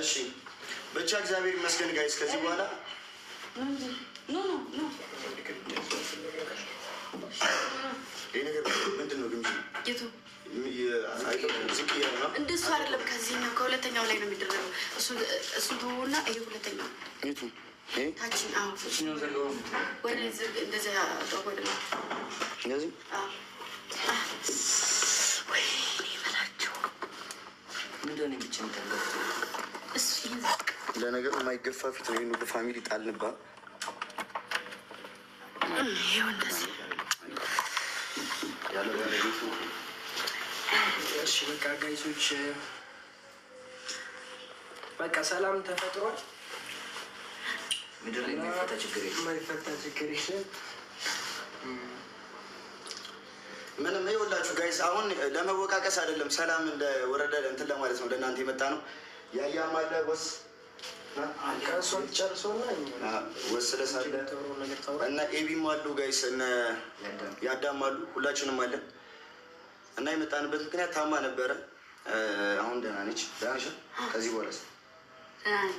እሺ ብቻ እግዚአብሔር ይመስገን guys። ከዚህ በኋላ No, no, no. ይህ ነገር ምንድን ነው? ግምጂ? የቱ? ዝቅ እያለ ነው። እንደሱ አይደለም። ከዚህኛው ከሁለተኛው ላይ ነው የሚደረገው። እሱን ተወውና ይሄ ሁለተኛው። የቱ? ይሄ? ታችን። አዎ፣ ወደ ላይ ዝቅ፣ እንደዚህ ወደ ላይ። እንደዚህ? አዎ። ወይኔ በላቸው። ምንድን ነው ብቻ የምታንገፍተው? እሱ ይሄን ዝቅ። ለነገሩ የማይገፋ ፊት ነው። ይህን ሁሉ family ጣልንባ። ይኸው እንደዚህ። ያለ ባለቤቱ። እሺ በቃ guys ኦች፣ በቃ ሰላም ተፈጥሯል። ምድር ላይ የማይፈታ ችግር የለም። የማይፈታ ችግር የለም። ምንም ይኸውላችሁ guys፣ አሁን ለመወቃቀስ አይደለም፣ ሰላም እንደወረደ እንትን ለማለት ነው ለእናንተ የመጣ ነው። ያያም አለ ወስ ከእሷ ጨርሶና ወስለሳለ ነገር ታውራ። እና ኤቢም አሉ guys፣ እነ ያዳም አሉ፣ ሁላችንም አለን። እና የመጣንበት ምክንያት ታማ ነበረ። አሁን ደህና ነች። ደህና ነሽ? ከዚህ በኋላ ደህና ነኝ።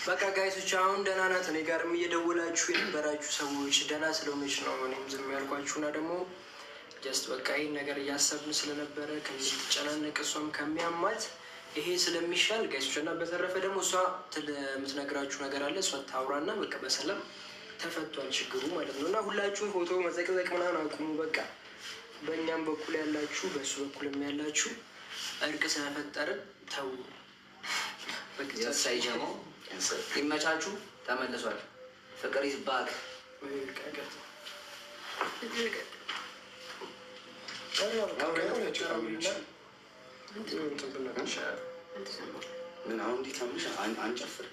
በቃ guys ኦች አሁን ደህና ናት። እኔ ጋርም እየደወላችሁ የነበራችሁ ሰዎች ደህና ስለሆነች ነው እኔም ዝም ያልኳችሁ እና ደግሞ just በቃ ይህን ነገር እያሰብን ስለነበረ ከምትጨናነቅ እሷም ከሚያማት ይሄ ስለሚሻል guys ኦች። እና በተረፈ ደግሞ እሷ የምትነግራችሁ ነገር አለ። እሷ ታውራና በቃ በሰላም ተፈቷል ችግሩ ማለት ነው። እና ሁላችሁም ፎቶ መዘቅዘቅ ምናምን አቁሙ። በቃ በእኛም በኩል ያላችሁ በእሱ በኩልም ያላችሁ እርቅ ስለፈጠርን ተው። በቃ። የሳይ ጀሞ ይመቻችሁ። ተመልሷል። ፍቅር is back። በቃ ቀጥል። ምንድን ነው? ምን አሁን እንዲህ ታምሽ አንጨፍር።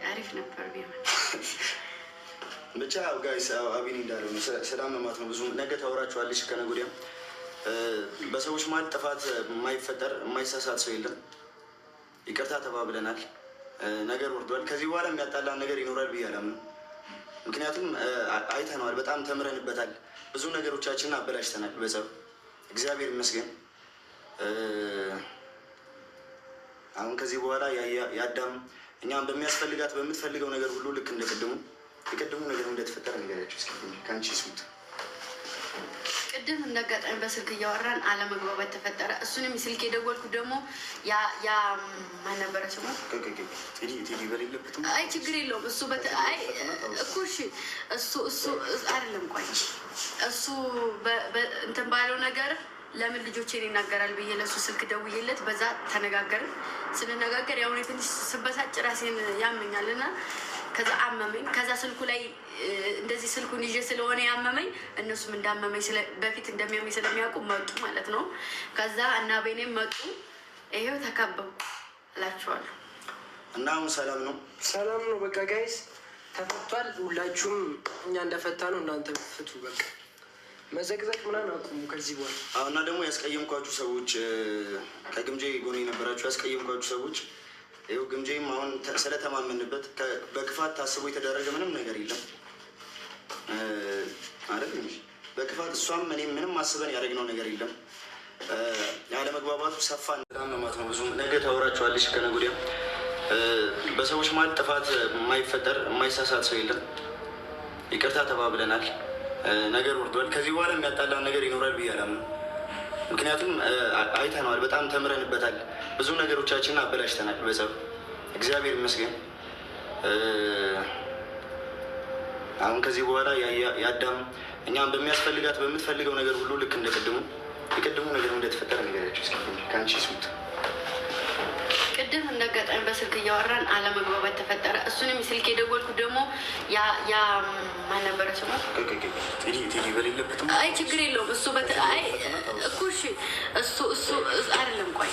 አሪፍ ነበር ቢሆን። ብቻ guys አቢኒ እንዳለው ነው። ስላመማት ነው። ብዙ ነገ ታወራችኋለች ከነገ ወዲያም። በሰዎች መሀል ጥፋት የማይፈጠር የማይሳሳት ሰው የለም። ይቅርታ ተባብለናል። ነገር ወርዷል። ከዚህ በኋላ የሚያጣላን ነገር ይኖራል ብዬ አላምንም። ምክንያቱም አይተነዋል፣ በጣም ተምረንበታል። ብዙ ነገሮቻችንን አበላሽተናል በጸብ። እግዚአብሔር ይመስገን። አሁን ከዚህ በኋላ ያዳም እኛም በሚያስፈልጋት በምትፈልገው ነገር ሁሉ ልክ እንደ ቅድሙ የቅድሙ ነገር እንደተፈጠረ ንገሪያቸው እስኪ፣ ከአንቺ ስሙት። ቅድም እንዳጋጣሚ በስልክ እያወራን አለመግባባት ተፈጠረ። እሱንም ስልክ የደወልኩት ደግሞ ያ ማን ነበረ ስሙ? ቴዲ፣ ቴዲ በሌለበትም። አይ ችግር የለውም። እሱ አይ እኮ እሺ እሱ አይደለም፣ ቆይ እሱ እንትን ባለው ነገር ለምን ልጆቼን ይናገራል ብዬ ለእሱ ስልክ ደውዬለት በዛ ተነጋገርን። ስንነጋገር ያው እኔ ትንሽ ስበሳጭ ራሴን ያመኛል እና ከዛ አመመኝ። ከዛ ስልኩ ላይ እንደዚህ ስልኩን ይዤ ስለሆነ ያመመኝ እነሱም እንዳመመኝ በፊት እንደሚያመኝ ስለሚያውቁ መጡ ማለት ነው። ከዛ እና ቤኔም መጡ። ይሄው ተከበብኩ እላቸዋለሁ። እና አሁን ሰላም ነው። ሰላም ነው። በቃ guys ተፈቷል። ሁላችሁም እኛ እንደፈታ ነው እናንተ ፍቱ። በቃ መዘቅዘቅ ምናምን አቁሙ ከዚህ በኋላ። አዎ፣ እና ደግሞ ያስቀየምኳችሁ ሰዎች፣ ከግምጄ ጎን የነበራችሁ ያስቀየምኳችሁ ሰዎች፣ ይኸው ግምጄም አሁን ስለተማመንበት በክፋት ታስቦ የተደረገ ምንም ነገር የለም አይደል? ግምጄ? በክፋት እሷም እኔም ምንም አስበን ያደረግነው ነገር የለም። ያለመግባባቱ ሰፋ በጣም ነው። ብዙ ነገ ታወራችኋለች ከነገ ወዲያም። በሰዎች መሀል ጥፋት የማይፈጠር የማይሳሳት ሰው የለም። ይቅርታ ተባብለናል። ነገር ወርዷል። ከዚህ በኋላ የሚያጣላን ነገር ይኖራል ብዬ አላምንም። ምክንያቱም አይተነዋል፣ በጣም ተምረንበታል። ብዙ ነገሮቻችንን አበላሽተናል በጸብ። እግዚአብሔር ይመስገን። አሁን ከዚህ በኋላ ያዳም እኛም በሚያስፈልጋት በምትፈልገው ነገር ሁሉ ልክ እንደ ቅድሙ የቅድሙ ነገር እንደተፈጠረ ንገሪያቸው እስኪ፣ ከአንቺ ስሙት። ቅድም እንዳጋጣሚ በስልክ እያወራን አለመግባባት ተፈጠረ። እሱንም ስልክ የደወልኩት ደግሞ ያ ማን ነበረ ስሙ? ቴዲ፣ ቴዲ በሌለበትም። አይ ችግር የለውም። እሱ አይ እኮ እሺ እሱ አይደለም፣ ቆይ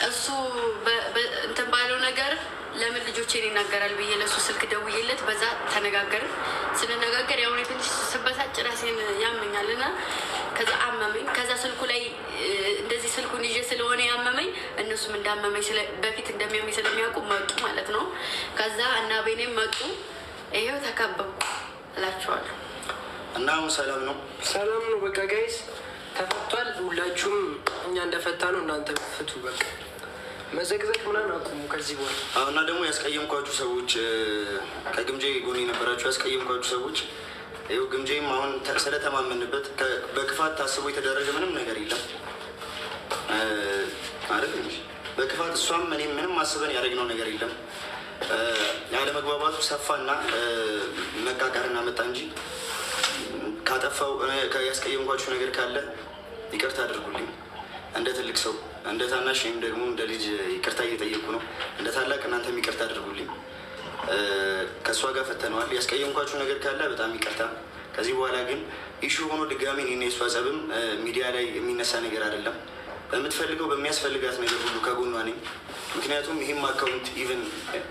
እሱ እንትን ባለው ነገር ለምን ልጆቼን ይናገራል ብዬ ለእሱ ስልክ ደውዬለት በዛ ተነጋገርን። ስንነጋገር ያው እኔ ትንሽ ስበሳጭ ራሴን ያመኛል እና ከዛ አመመኝ። ከዛ ስልኩ ላይ እንደዚህ ስልኩን ይዤ ስለሆነ ያመመኝ እነሱም እንዳመመኝ በፊት እንደሚያመኝ ስለሚያውቁ መጡ ማለት ነው። ከዛ እና ቤኔም መጡ። ይሄው ተከበብኩ እላቸዋለሁ። እና አሁን ሰላም ነው። ሰላም ነው። በቃ guys ተፈቷል። ሁላችሁም እኛ እንደፈታ ነው እናንተ ፍቱ። በቃ መዘግዘግ ምናምን አቁሙ ከዚህ በኋላ። እና ደግሞ ያስቀየምኳችሁ ሰዎች፣ ከግምጄ ጎን የነበራችሁ ያስቀየምኳችሁ ሰዎች፣ ይኸው ግምጄም አሁን ስለተማመንበት በክፋት ታስቦ የተደረገ ምንም ነገር የለም አይደል? በክፋት እሷም እኔም ምንም አስበን ያደረግነው ነገር የለም። ያለመግባባቱ ሰፋና መቃቃርና መጣ እንጂ ካጠፋው ያስቀየምኳችሁ ነገር ካለ ይቅርታ አድርጉልኝ። እንደ ትልቅ ሰው፣ እንደ ታናሽ ወይም ደግሞ እንደ ልጅ ይቅርታ እየጠየኩ ነው። እንደ ታላቅ እናንተም ይቅርታ አድርጉልኝ። ከእሷ ጋር ፈተነዋል። ያስቀየምኳችሁ ነገር ካለ በጣም ይቅርታ። ከዚህ በኋላ ግን issue ሆኖ ድጋሚ እኔና የእሷ ጸብም ሚዲያ ላይ የሚነሳ ነገር አይደለም። በምትፈልገው በሚያስፈልጋት ነገር ሁሉ ከጎኗ ነኝ። ምክንያቱም ይህም account even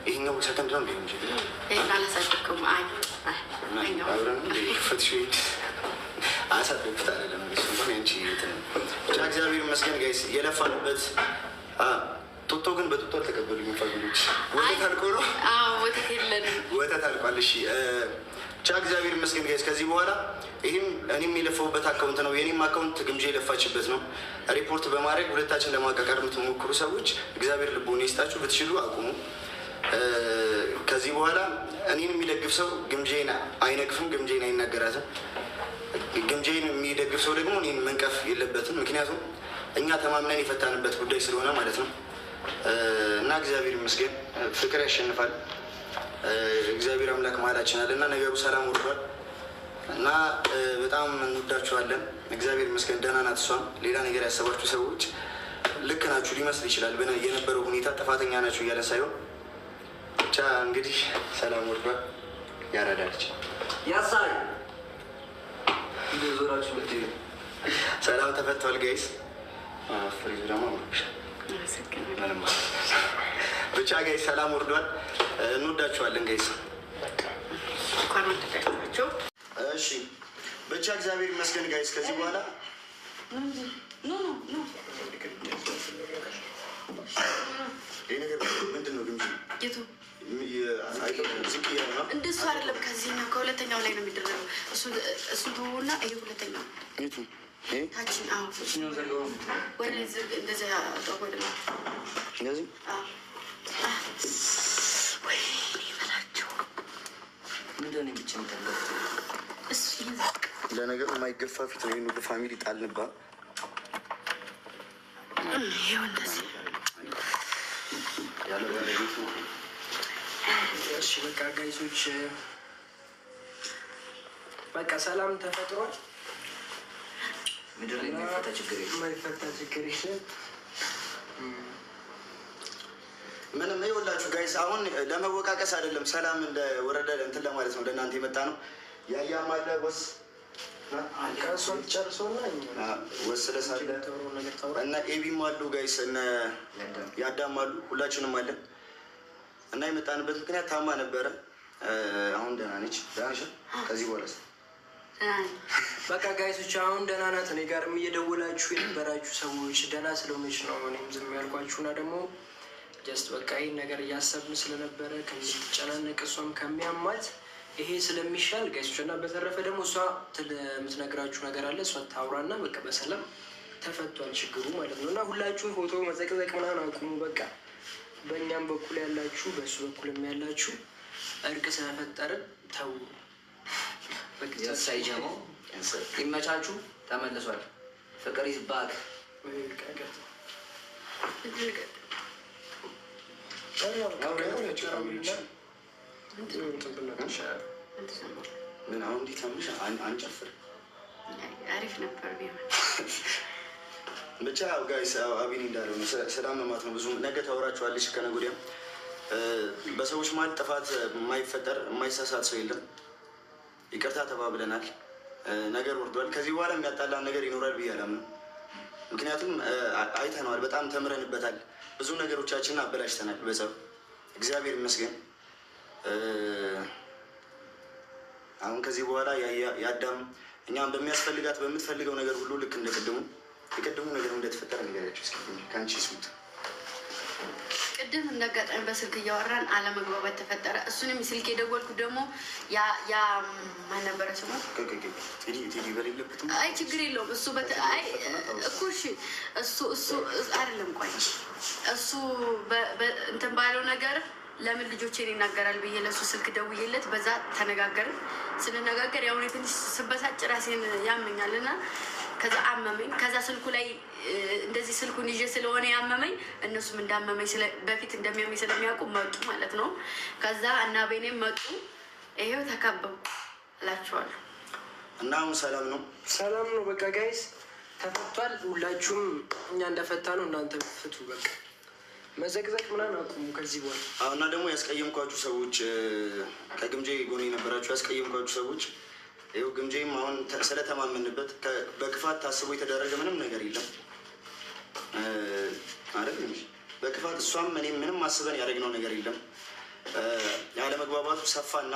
ይሄኛው ሰከንድ ነው እንጂ አላሳደግኩም። አብረን ፈትሽ አሳደግኩት አይደለም እንኳን ያንቺ ብቻ። እግዚአብሔር ይመስገን guys፣ የለፋንበት ጡጦ ግን በጡጦ አልተቀበሉኝም family ዎች። ወተት አልቆ ነው፣ ወተት የለንም፣ ወተት አልቋል። እሺ ብቻ እግዚአብሔር ይመስገን guys። ከዚህ በኋላ ይህም እኔም የለፋሁበት account ነው፣ የኔም account ግምጄ የለፋችበት ነው። ሪፖርት በማድረግ ሁለታችን ለማቃቃር የምትሞክሩ ሰዎች እግዚአብሔር ልቦና ይስጣችሁ። ብትችሉ አቁሙ። ከዚህ በኋላ እኔን የሚደግፍ ሰው ግምጄን አይነቅፍም፣ ግምጄን አይናገራትም። ግምጄን የሚደግፍ ሰው ደግሞ እኔን መንቀፍ የለበትም። ምክንያቱም እኛ ተማምነን የፈታንበት ጉዳይ ስለሆነ ማለት ነው። እና እግዚአብሔር ይመስገን ፍቅር ያሸንፋል። እግዚአብሔር አምላክ መሀላችን አለ እና ነገሩ ሰላም ወርዷል እና በጣም እንወዳችኋለን። እግዚአብሔር ይመስገን ደህና ናት እሷም። ሌላ ነገር ያሰባችሁ ሰዎች ልክ ናችሁ ሊመስል ይችላል። የነበረው ሁኔታ ጥፋተኛ ናችሁ እያለ ሳይሆን ብቻ እንግዲህ ሰላም ወርዷል። ያረዳለች ያሳይ ሰላም ተፈቷል guys። ፍሪዙ ደግሞ ብቻ guys ሰላም ወርዷል። እንወዳችኋለን guys። እሺ ብቻ እግዚአብሔር ይመስገን guys። ከዚህ በኋላ ይህ ነገር ምንድን ነው? ግምጂ ዝቅ እያለ ነው። እንደሱ አይደለም። ከዚህኛው ከሁለተኛው ላይ ነው የሚደረገው። እሱን ተወውና ይሄ ሁለተኛው ታችን። አዎ ወደ እንደዚህ ወደ እንደዚህ ወይ በላቸው። ለነገሩ የማይገፋ ፊት ነው። ይህን ሁሉ family ጣልንባ። ይኸው እንደዚህ ያለ ባለቤቱ። እሺ በቃ guys ኦች፣ በቃ ሰላም ተፈጥሯል። ምድር ላይ የማይፈታ ችግር የለም። የማይፈታ ችግር የለም። ምንም ይኸውላችሁ guys፣ አሁን ለመወቃቀስ አይደለም፣ ሰላም እንደወረደ እንትን ለማለት ነው ለእናንተ የመጣ ነው። ያያም አለ ወስ ከእሷን ጨርሶና ወስ ስለሳለ እና ኤቢም አሉ guys፣ እነ ያዳም አሉ፣ ሁላችንም አለን። እና የመጣንበት ምክንያት ታማ ነበረ። አሁን ደህና ነች። ደህና ነሽ? ከዚህ በኋላ በቃ guys ኦች አሁን ደህና ናት። እኔ ጋርም እየደወላችሁ የነበራችሁ ሰዎች ደህና ስለሆነች ነው እኔም ዝም ያልኳችሁ እና ደግሞ just በቃ ይህን ነገር እያሰብን ስለነበረ ከምትጨናነቅ እሷም ከሚያማት ይሄ ስለሚሻል guys ኦች። እና በተረፈ ደግሞ እሷ የምትነግራችሁ ነገር አለ። እሷ ታውራና በቃ በሰላም ተፈቷል ችግሩ ማለት ነው። እና ሁላችሁም ፎቶ መዘቅዘቅ ምናምን አቁሙ። በቃ በእኛም በኩል ያላችሁ በእሱ በኩልም ያላችሁ እርቅ ስለፈጠርን ተው። ያሳይ ጀማው ይመቻችሁ። ተመልሷል። ፍቅር is back። ምን አሁን እንዲህ ታምሽ አንጨፍር። አሪፍ ነበር ቢሆን። ብቻ guys አቢኒ እንዳለው ነው። ስላመማት ነው። ብዙ ነገ ታወራችኋለች ከነገ ወዲያም። በሰዎች መሀል ጥፋት የማይፈጠር የማይሳሳት ሰው የለም። ይቅርታ ተባብለናል። ነገር ወርዷል። ከዚህ በኋላ የሚያጣላን ነገር ይኖራል ብዬ አላምንም። ምክንያቱም አይተነዋል፣ በጣም ተምረንበታል። ብዙ ነገሮቻችንን አበላሽተናል በጸብ። እግዚአብሔር ይመስገን። አሁን ከዚህ በኋላ ያዳም እኛም በሚያስፈልጋት በምትፈልገው ነገር ሁሉ ልክ እንደቅድሙ የቅድሙ ነገር እንደተፈጠረ ንገሪያቸው እስኪ፣ ከአንቺ ስሙት። ቅድም እንዳጋጣሚ በስልክ እያወራን አለመግባባት ተፈጠረ። እሱንም ስልክ የደወልኩት ደግሞ ያ ማን ነበረ ስሙ? ቴዲ በሌለበትም አይ ችግር የለውም እሱ አይ እኮ እሺ፣ እሱ አይደለም፣ ቆይ እሱ እንትን ባለው ነገር ለምን ልጆቼን ይናገራል ብዬ ለእሱ ስልክ ደውዬለት በዛ ተነጋገርን። ስንነጋገር ያው እኔ ትንሽ ስበሳጭ ራሴን ያመኛል እና ከዛ አመመኝ። ከዛ ስልኩ ላይ እንደዚህ ስልኩን ይዤ ስለሆነ ያመመኝ እነሱም እንዳመመኝ በፊት እንደሚያመኝ ስለሚያውቁ መጡ ማለት ነው። ከዛ እና ቤኔም መጡ። ይሄው ተከበቡ እላቸዋለሁ። እና አሁን ሰላም ነው፣ ሰላም ነው። በቃ guys ተፈቷል። ሁላችሁም እኛ እንደፈታ ነው እናንተ ፍቱ። በቃ መዘቅዘቅ ምናምን አቁሙ ከዚህ በኋላ። እና ደግሞ ያስቀየምኳችሁ ሰዎች፣ ከግምጄ ጎን የነበራችሁ ያስቀየምኳችሁ ሰዎች፣ ይኸው ግምጄም አሁን ስለተማመንበት በክፋት ታስቦ የተደረገ ምንም ነገር የለም አይደል? በክፋት እሷም እኔም ምንም አስበን ያደረግነው ነገር የለም። ያለመግባባቱ ሰፋና